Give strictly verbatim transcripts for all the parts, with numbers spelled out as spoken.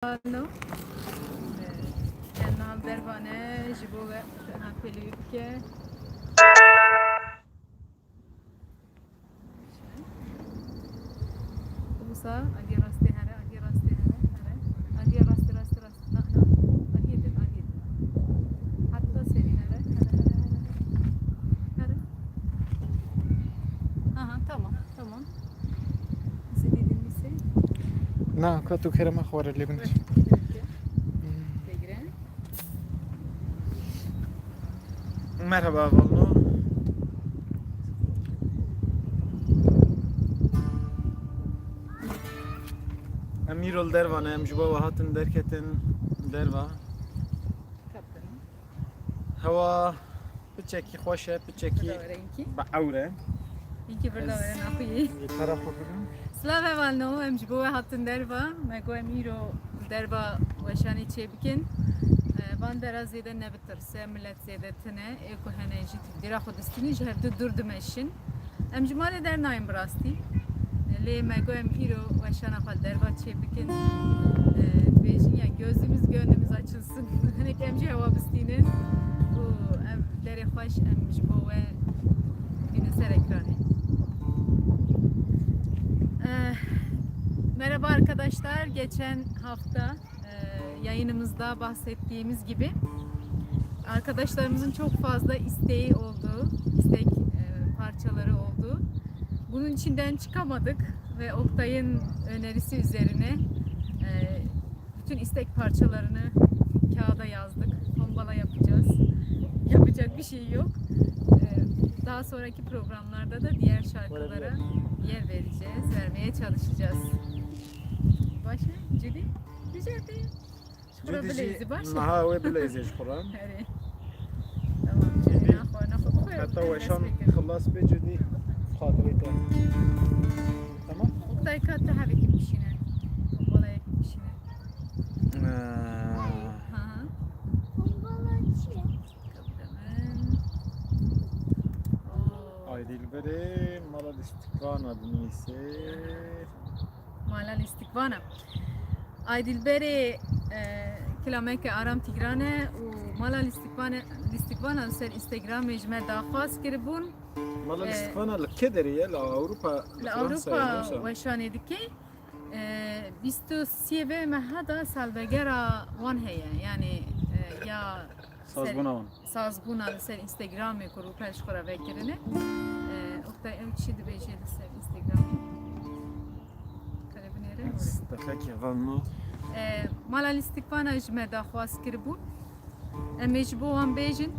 Alo. Em niha li derva ne, ji bo we hempêlî bike. Wisa aliyê rastê here, aliyê rastê here, here. Aliyê rastê, rastê, rastê. Na, na. Aliyê din, aliyê din. Heta serî here, here, here, here, here. Here. Aha, tamam, tamam. Zilî din lîsê. Na, ka tu kerema xwe re lê bin. Peki. Merhaba, Valno. Em îro li derva ne, em ji bo we hatin derketin derva. Hewa piçekî xweş e, piçekî bi ewr e. Înkî vir dawere naxuyî. Gîtara xwe bibin. Silav hevalno, em ji bo we hatin derva. Me got em îro derva weşanê çê bikin. E, van dera zêde nebitirse, millet zêde tine, ê ku hene jî tevdîra xwe distînin, ji hevdu dûr dimeşin. Em ji malê dernayên bi rastî. Lê me got em îro weşana xwe li derva çê bikin. E, dibêjin ya gözümüz gönlümüz açılsın. Hinek em jî hewa bistînin û ev derê xweş em ji bo we bînin ser ekranê. Eh, merhaba arkadaşlar. Geçen hafta e, yayınımızda bahsettiğimiz gibi arkadaşlarımızın çok fazla isteği oldu, istek e, parçaları oldu. Bunun içinden çıkamadık ve Oktay'ın önerisi üzerine e, bütün istek parçalarını kağıda yazdık. Tombala yapacağız. Yapacak bir şey yok. E, daha sonraki programlarda da diğer şarkılara yer vereceğiz, vermeye çalışacağız. Başka? Judy? Rica ederim. Şura bileyzi baş. Niha wê bileyzê ji xwe re. Erê. Tamam, Cedî, naxwe, naxwe. Heta weşan xilas bê, Cedî, xatirê te. Tamam? Oktay, ka te hevekî bişîne. Bombalayekî bişîne. Ha. Ha ha. Bombala çi? Kabul hemen. Oo. Ay Dilberê, mala lîstikvana dinîsê. Mala lîstikvana. Ay Dilberê, e, kilameke Aram Tîgran e û mala lîstikvane, lîstikvana li ser Instagramê ji me daxwaz kiribûn. Mala lîstikvana li kê derê ye? Li Ewropa, li Fransa ye, Ewropa weşanê dike. E, bîst û sê meha da salvegera wan heye. Yani, e, ya sazbûna wan. Sazbûna li ser Instagramê ku rûpel ji xwe re vekirine. E, Oktay, ew çi dibêje li ser Instagramê? Kare binêre. Stefek Evanno. E, mala lîstikvana ji me daxwaz kiribû. Em ê ji bo wan bêjin.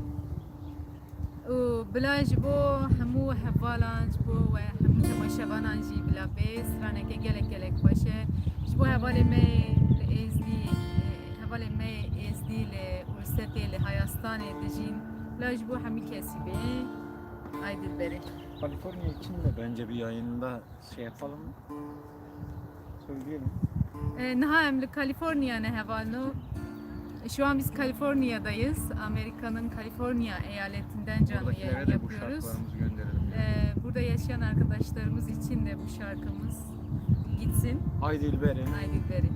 Û bila ji bo hemû hevalan, ji bo we hemû temaşevanan jî bila bê. Straneke gelek gelek xweş e. Ji bo hevalê me li Êzdî, e, hevalê me Êzdî li Ursetê, li Hayastanê dijîn. La ji bo hemî kesî bê. Ay Dilberê. Kaliforniya için de bence bir yayında şey yapalım. Söyleyelim. E, niha em li Kaliforniya ne hevalno. Şu an biz Kaliforniya'dayız. Amerika'nın Kaliforniya eyaletinden canlı yayın yapıyoruz. Buradakilere de bu şarkılarımızı gönderelim. E, burada yaşayan arkadaşlarımız için de bu şarkımız gitsin. Ay Dilberê. Ay Dilberê.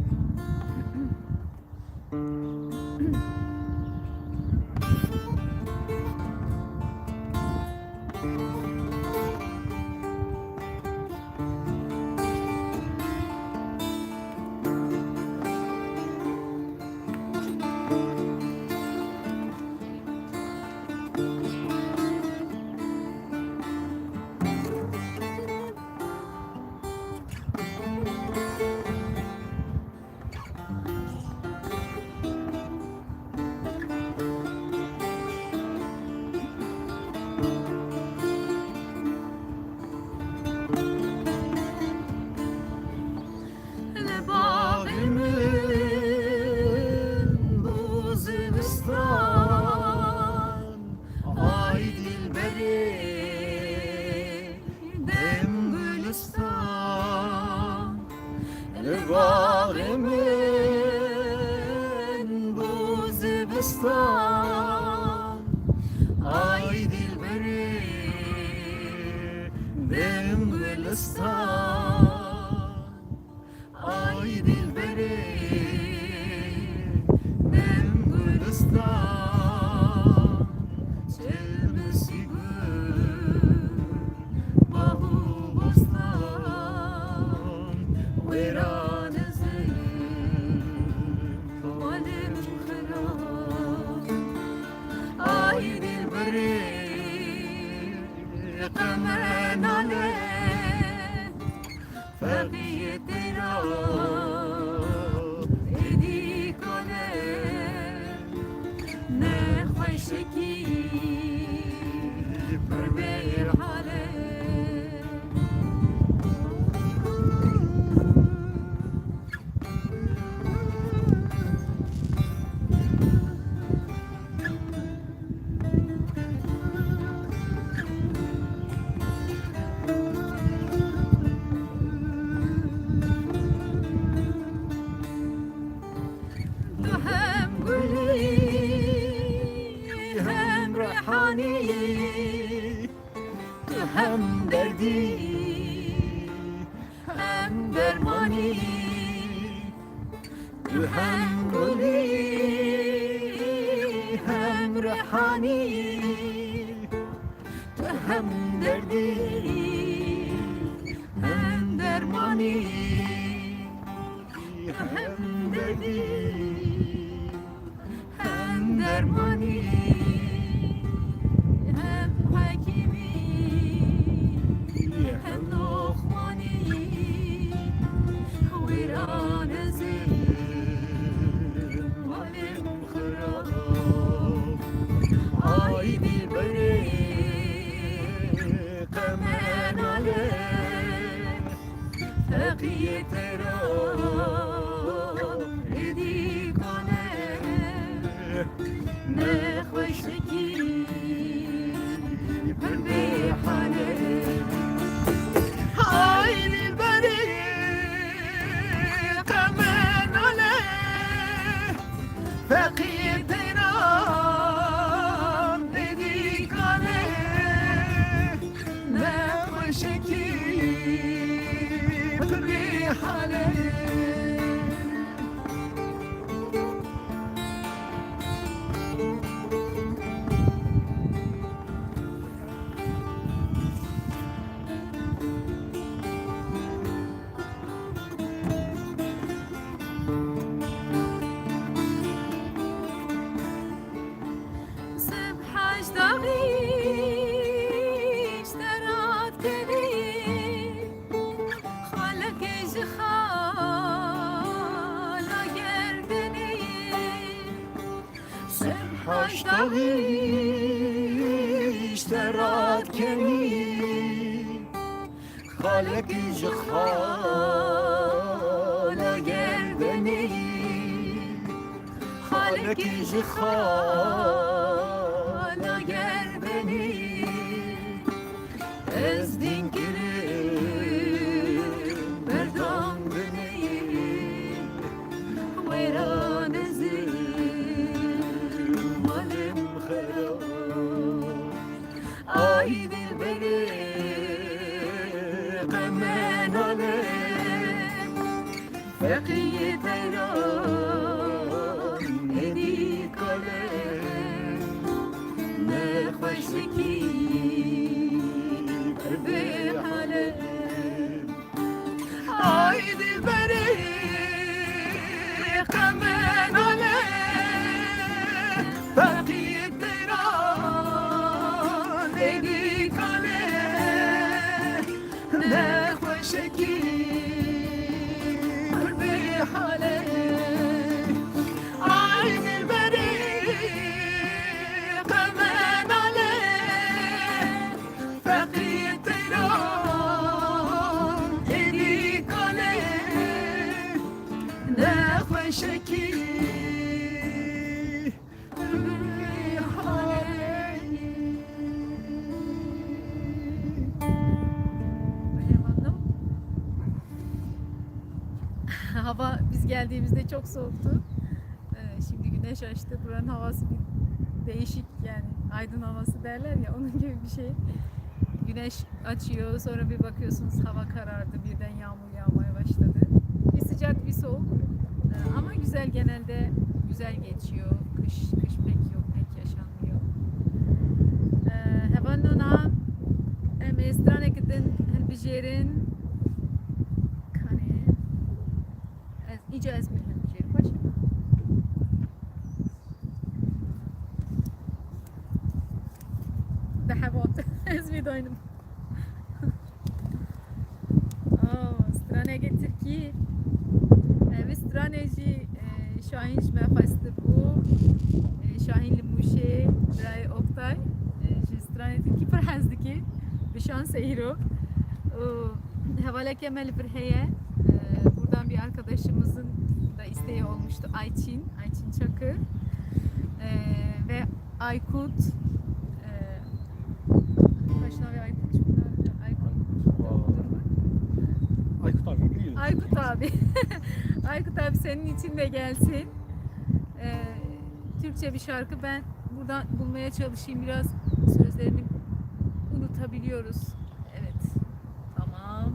Li baxê min bû zivistan, ay dilberê dem gulistan. Li baxê min bû zivistan, ay dilberê dem gulistan, ay dilberê Tu hem gulî, hem rehanî, tu hem derdî, hem dermanî, tu hem gulî, hem rehanî, tu hem derdî, hem dermanî, hem derdî, hem dermanî, hem hekîmî, hem loxmanî. Wêran ez ê, malê min xirab. Ay dilberê, qeme nale. Feqiyê teyran êdî kane, nexweşikî pir bê hale. Ay dilberê, qeme nale. Feqiyê teyran êdî kane, nexweşikî pir bê hale. Sibh haş daxî ji te radikevî, xalekê ji xala gerdenê. Sibh haş daxî ji te radikevî, xalekê ji xala gerdenê, xalekê ji xala gerdenê. Ez dîn kirim berdandinê, wêran ez ê, malê min xirab. Ay dilberê, qeme nale. Feqiyê teyran êdî kale, nexweşikî pir bê hale. Ay dilberê, qeme nale. Feqiyê teyran êdî kale, nexweşikî pir bê hale. Ay dilberê, qeme nale. Feqiyê teyran êdî kale, nexweşikî pir bê hale. Hava biz geldiğimizde çok soğuktu. Ee, şimdi güneş açtı. Buranın havası bir değişik, yani aydın havası derler ya, onun gibi bir şey. Güneş açıyor, sonra bir bakıyorsunuz hava karardı, birden yağmur yağmaya başladı. Bir sıcak, bir soğuk. Ee, ama güzel, genelde güzel geçiyor. Kış, kış pek yok, pek yaşanmıyor. Ee, hevalno niha em ê stranekê din hilbijêrin. Kanê. Ez, îca ez bihim jê, baş e? Dehewat. Ez vê daynim. Aa, straneke Tirkî. Ev stranê jî, e, Şahîn ji me xwestibû. E, Şahîn li Mûşê, birayê Oktay. E, ji stranê Tirkî pir hez dike. Bi şansê îro. Û hevaleke me li vir heye. Ee, buradan bir arkadaşımızın da isteği olmuştu. Ayçin, Ayçin Çakır. Ee, ve Aykut, ee, kaç navê Aykut? Aykut. Aykut abi, biliyorum. Aykut abi. Aykut abi senin için de gelsin. Ee, Türkçe bir şarkı. Ben buradan bulmaya çalışayım. Biraz sözlerini unutabiliyoruz. Evet. Tamam.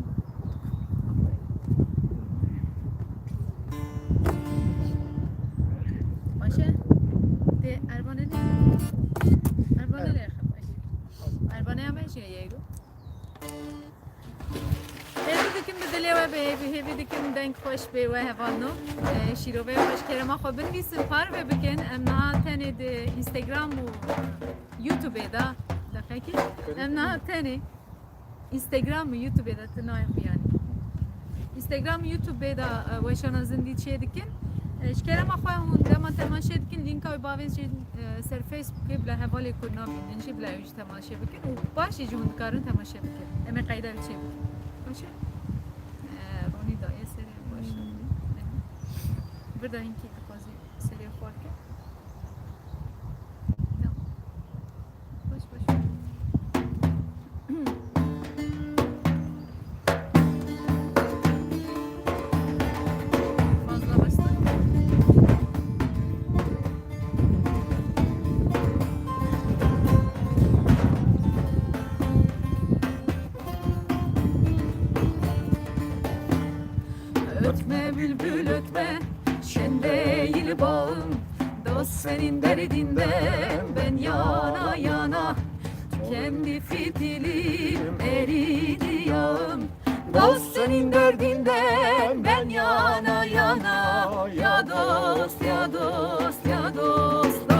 Başe. De Erbane ne? Erbane ne? Erbane ya ben şey yeydim. Hêvî dikim bi dilê we bê, hêvî, hêvî dikim deng xweş bê we hevalno. Ee, şîroveyê xweş kerema xwe binivîsin, parve bikin. Em niha tenê di Instagram û YouTubeê de, deqekî. Em niha tenê Instagram û YouTubeê de ti nayê xwe yanî. Instagram û YouTubeê de, e, weşana zindî çê dikin. E, ji kerema xwe hûn dema temaşe dikin, lînka wê bavêjin, e, ser Facebookê bila hevalê ku nabînin jî bila ew jî temaşe bikin û paşê jî hûn dikarin temaşe bikin. Em ê qeyda wî çê bikin. Baş e? E, Ronî daye serê baş. Birda hinkî dixwazî serê xwe bike. Tamam. Baş, baş. Fazla bastı. Ötme bülbül ötme, şen değil bağım. Dost senin derdinden ben yana yana. Kendi fitilim eridi yağım. Dost senin derdinden ben yana yana. Ya dost, ya dost, ya dost, dost.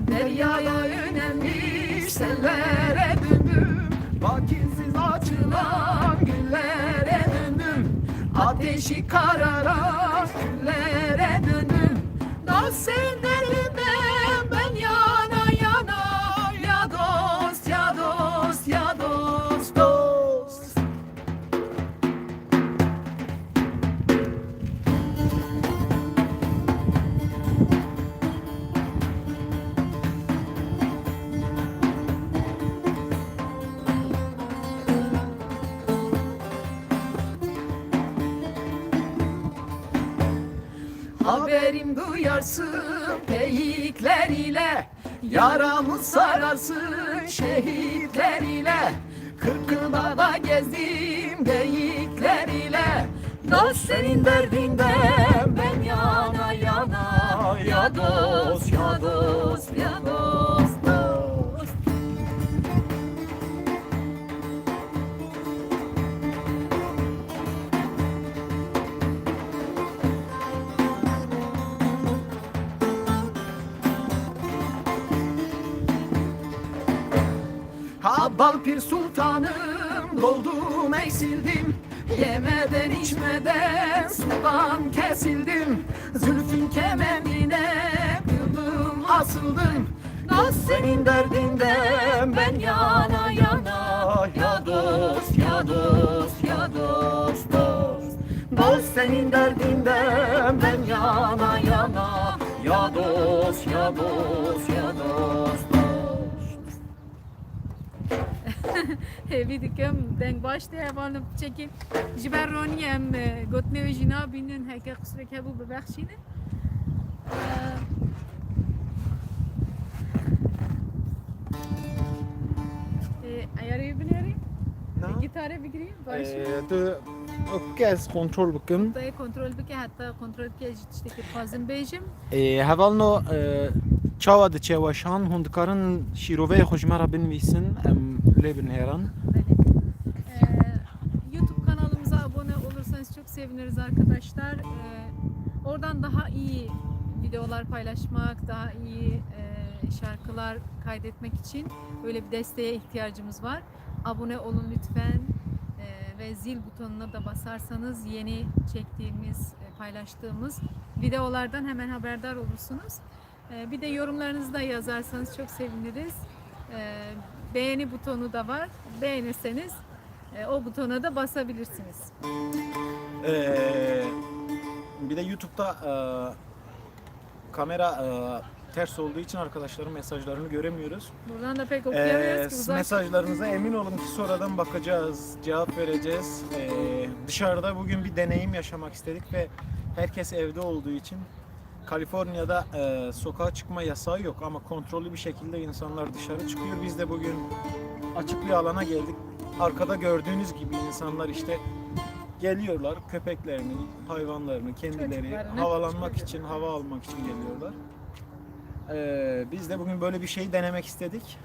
Deryaya yönelmiş sellere döndüm. Vakitsiz açılan güllere döndüm. Ateşi kararan küllere döndüm. Dost senin derdinden ben yana yana. Ya dost, ya dost, ya dost, dost. Haberim duyarsın peyikler ile. Yaramı sararsın şehitler ile. Kırkıl dağda gezdim geyikler ile. Dost senin derdinden ben yana yana. Ya dost, ya dost, ya dost, dost. Ha Balpir Sultanım, doldum eksildim. Yemeden içmeden sudan kesildim. Zülfün kemenine kıldım, asıldım. Dost senin derdinden ben yana yana. Ya dost, ya dost, ya dost, dost. Dost senin derdinden ben yana yana. Ya dost, ya dost, ya dost, dost. Hêvî dikim deng baş tê hevalno piçekî. Ji ber Ronî em, e, gotinê wê jî nabînin, heke qusrek hebû bibexşînin. E, e, eyarê wî binêrî. Na? Gitarê bigirî, baş. E, tu, ok, ez kontrol bikim. Tu yê kontrol bike, heta kontrol bike jî tiştekî dixwazim bêjim. E, hevalno, e, çawa diçe weşan? Hûn dikarin şîroveyê xwe ji me re binivîsin, em lê binêrin. Belê. E, YouTube kanalımıza abone olursanız çok seviniriz arkadaşlar. E, oradan daha iyi videolar paylaşmak, daha iyi, e, şarkılar kaydetmek için böyle bir desteğe ihtiyacımız var. Abone olun lütfen. E, ve zil butonuna da basarsanız yeni çektiğimiz, e, paylaştığımız videolardan hemen haberdar olursunuz. E, bir de yorumlarınızı da yazarsanız çok seviniriz. E, beğeni butonu da var. Beğenirseniz, e, o butona da basabilirsiniz. Ee, Bir de YouTube'da e, kamera e, ters olduğu için arkadaşların mesajlarını göremiyoruz. Buradan da pek okuyamıyoruz Ee, ki, uzak. Mesajlarınıza emin olun ki sonradan bakacağız, cevap vereceğiz. Ee, dışarıda bugün bir deneyim yaşamak istedik ve herkes evde olduğu için Kaliforniya'da e, sokağa çıkma yasağı yok ama kontrollü bir şekilde insanlar dışarı çıkıyor. Biz de bugün açık bir alana geldik. Arkada gördüğünüz gibi insanlar işte geliyorlar, köpeklerini, hayvanlarını, kendileri havalanmak için, hava almak için geliyorlar. Ee, biz de bugün böyle bir şey denemek istedik.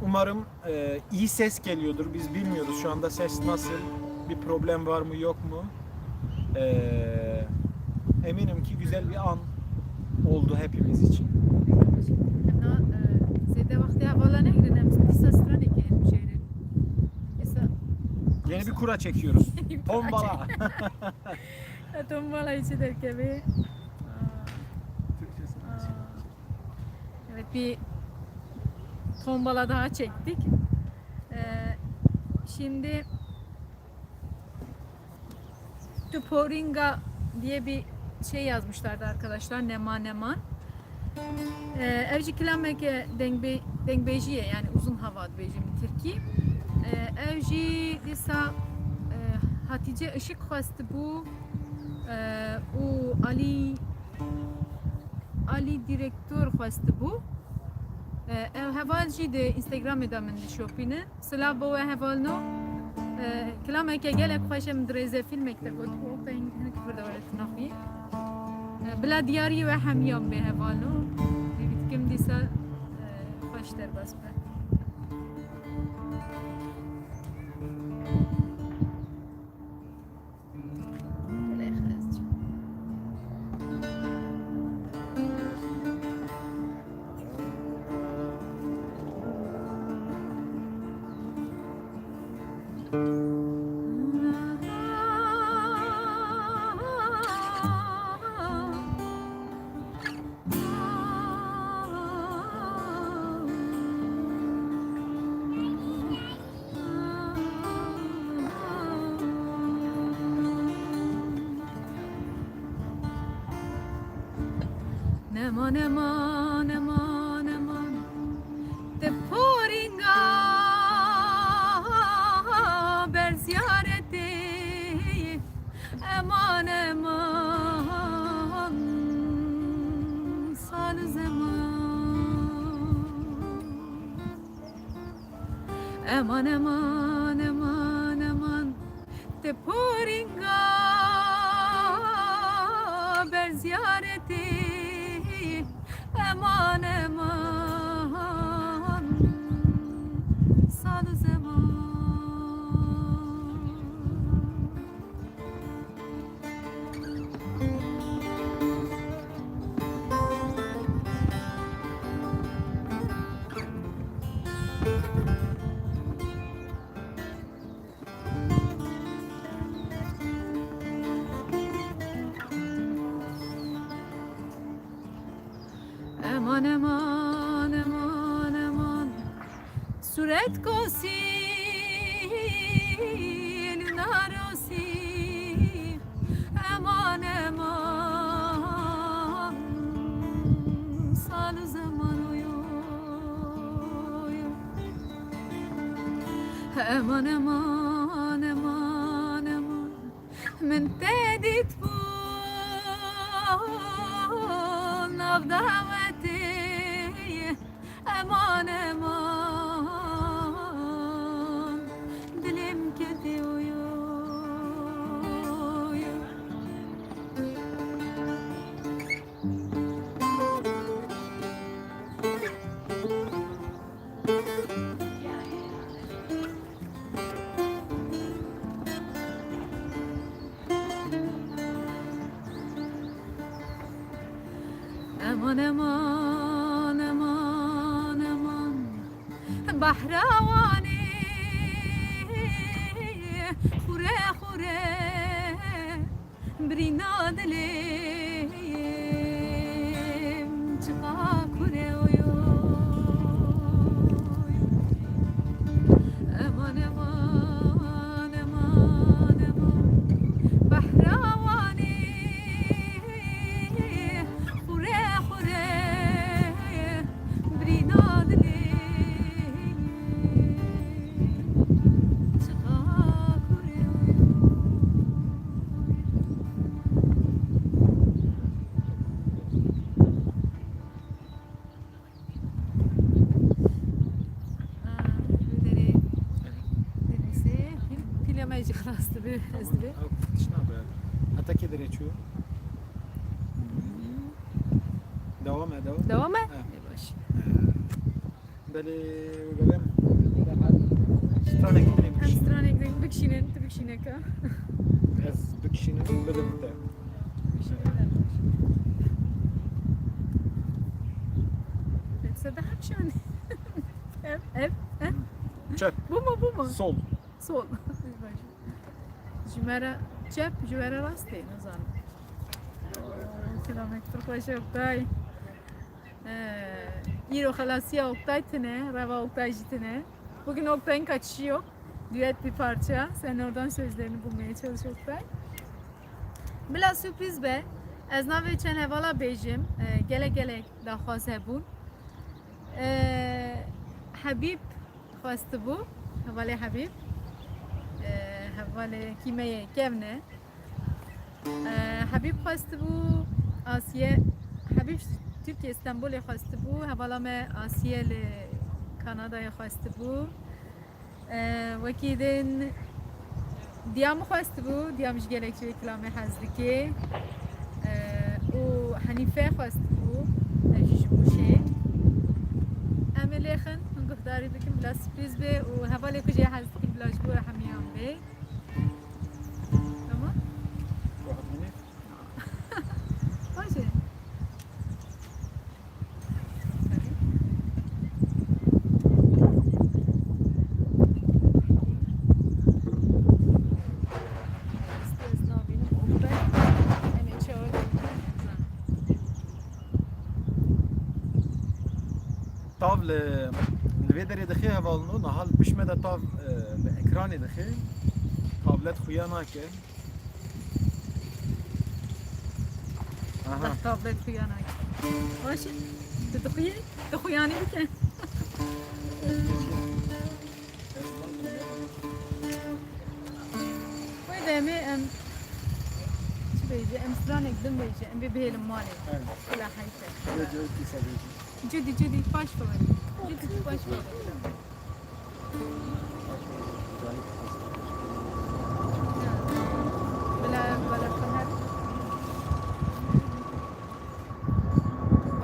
Umarım e, iyi ses geliyordur. Biz bilmiyoruz şu anda ses nasıl, bir problem var mı yok mu. Ee, eminim ki güzel bir an oldu hepimiz için. Hemda e, zêde wextê hevala negirin, em dîsa stranekê hêr bijêrin. Dîsa Yeni bir kura çekiyoruz. Tombala. Tombalayê çi derkevê. Türkçesi. Evet, bir tombala daha çektik. Ee, şimdi Tuporinga diye bir şey yazmışlardı arkadaşlar. Neman neman. Ee, ev jî kilameke dengbe-, dengbêjî ye, yani uzun hava dibêjin bi tirkî. Ee, ev jî dîsa e, Hatice Işık xwestibû e, û Ali Ali Direktor xwestibû. E, ev heval jî di Instagramê de min dişopîne. Silav bo we hevalno. E, kilameke gelek xweş e, min di rêzefîlmek de got, wexta hinek vir de were tinaxî. E, bila diyarî we hemiyan bê hevalno. Hêvî dikim dîsa e, xweş derbas be. Neman, neman, neman, neman. Te poringa ber ziyaretê. Eman, eman, sal û zeman. Eman, eman, eman, eman, te poringa ber ziyaretê. Eman, eman, sal û zeman. Eman, eman, eman, eman. Suret kosî li narosî. Eman, eman, sal û zeman oy, oy, oy. Eman, eman, eman, eman. Min te dîtbû nav dawetê. Eman, eman, dilê min ketê oy, oy, oy. Eman, eman, eman, eman. Behra Wanê xure xure. Birîna dilê min çiqa kure oy, oy. Eman, eman, eman, eman. Behra Wanê Xilas dibe, ez dibe. Ew tişt nabe. Heta kê derê çû? Dewam e, dewam. Dewam e? He. Ê baş. Belê, belê. Stranek din Em bikişînin. Stranek din bikişînin, tu bikişîne ka. Ez bikişînim, bidim te. Sedde hemşan. Ev, ev, ev. Çep. Bu mu, bu mu? Sol. Sol. Ji me re çep, ji we re rast tê, nizanim. Oo, kilometre xweş e Oktay. Ee, îro xelasiya Oktay tine, reva Oktay jî tine. Bugün Oktay'ın kaçışı yok. Düet bir parça. Sen oradan sözlerini bulmaya çalış Oktay. Bila sürpriz be. Ez navê çend hevala bêjim. Ee, gelek gelek daxwaz hebûn. Ee, Habîb xwestibû, hevalê Habîb. Ee, hevalekî me yê kevn e. Ee, Habîb xwestibû, Asiye, Habîb ji Tirkiye, Stenbolê xwestibû, hevala me Asiye li Kanadayê xwestibû. Ee, wekî din Diyam xwestibû, Diyam ji gelek ji wê kilamê hez dike. Ee, û Henîfe xwestibû, ev jî ji Mûşê. Em ê lêxin, hûn guhdarî bikin, bila sürpriz be û hevalê ku jê hez dikin, bila ji bo hemiyan be. Tamam? Baş e. Tav li, li vê derê dixe hevalino, niha li pişt me de tav, e, li ekranê dixe. Tablet xuya nake. Aha. Tablet xuya nake. Baş e. Tu dixuyê? Tu xuyanî bike. Wê demê em çi bêje? Em stranek din bêje. Em bê bihêlin malê. Aynen. Bila heyf e. Wê cewê kîsa bêje. Cudî, cudî, paş bavê. Cudî, paş bavê. Bila, bila xener.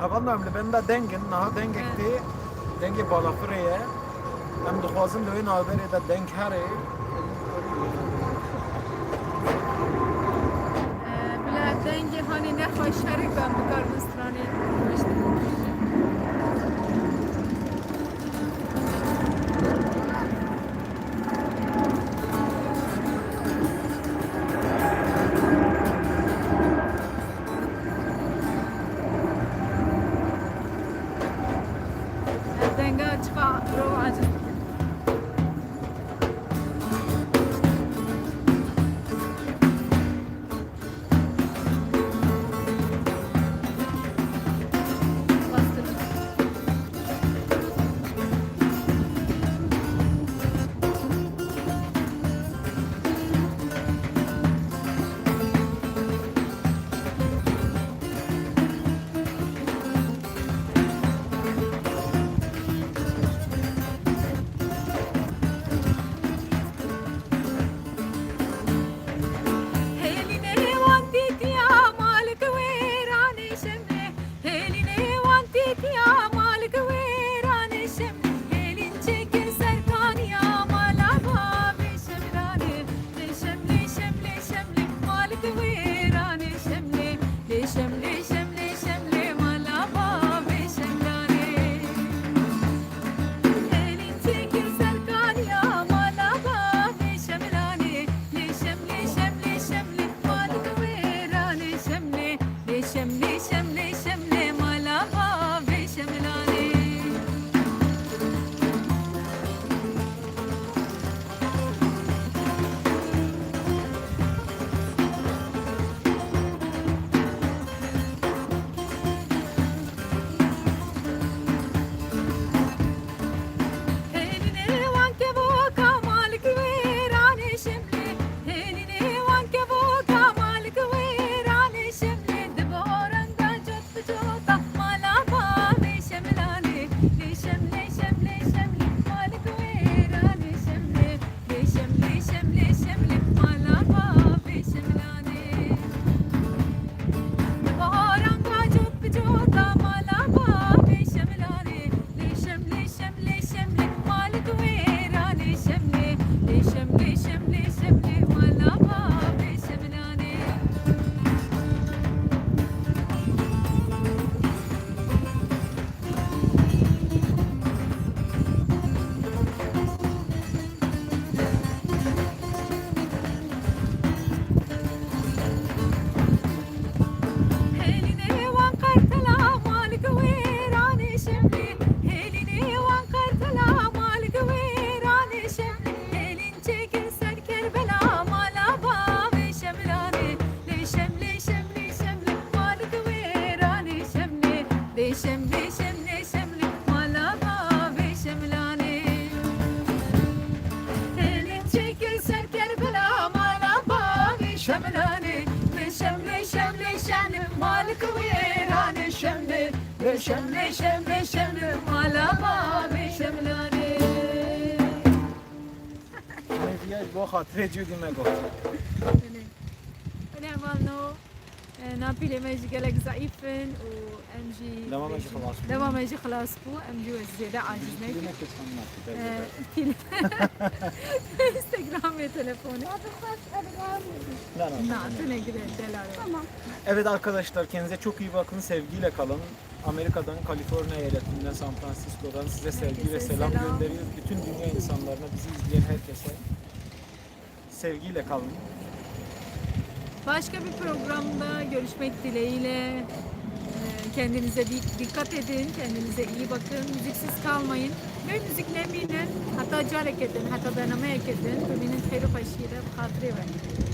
Hevalno, em li benda deng in, niha dengek tê, dengê balafirê ye. Em dixwazin li wê navberê de deng here. Bila dengê hanê nexweş here ku em bikaribin stranê xweş dibin. Ev denga çiqa mirov aciz dike. Şemlê, şemlê, şemlê, mala bavê Şemlanê. Elin çekil ser Kerbela, mala bavê Şemlanê. Şemlê, şemlê, şemlê, malik wêranê Şemlê. Şemlê, şemlê, şemlê, mala bavê Şemlanê. Hêviya ji bo xatirê cû dî me got. Belê. Belê, hevalno. E, napîlê me jî gelek zeîf in û em jî Dema me jî bêjin, xilas bû. Dema me jî xilas bû, em jî wê zêde aciz nekin. Pîlê me kir çend nakî, E, pîl-, Instagramê, telefonê. Na, na, Na, na. Tu ne gire delal. Tamam. Evet arkadaşlar, kendinize çok iyi bakın, sevgiyle kalın. Amerika'dan, Kaliforniya eyaletinden, San Francisco'dan size sevgi ve selam gönderiyoruz. Bütün dünya insanlarına, bizi izleyen herkese. Sevgiyle kalın. Başka bir programda görüşmek dileğiyle. Ee, kendinize di-, dikkat edin, kendinize iyi bakın. Müziksiz kalmayın. Ve müzik nemînin, heta carekê din, heta bernameyekê din, bimînin xêr û xweşiyê de bi xatirê we.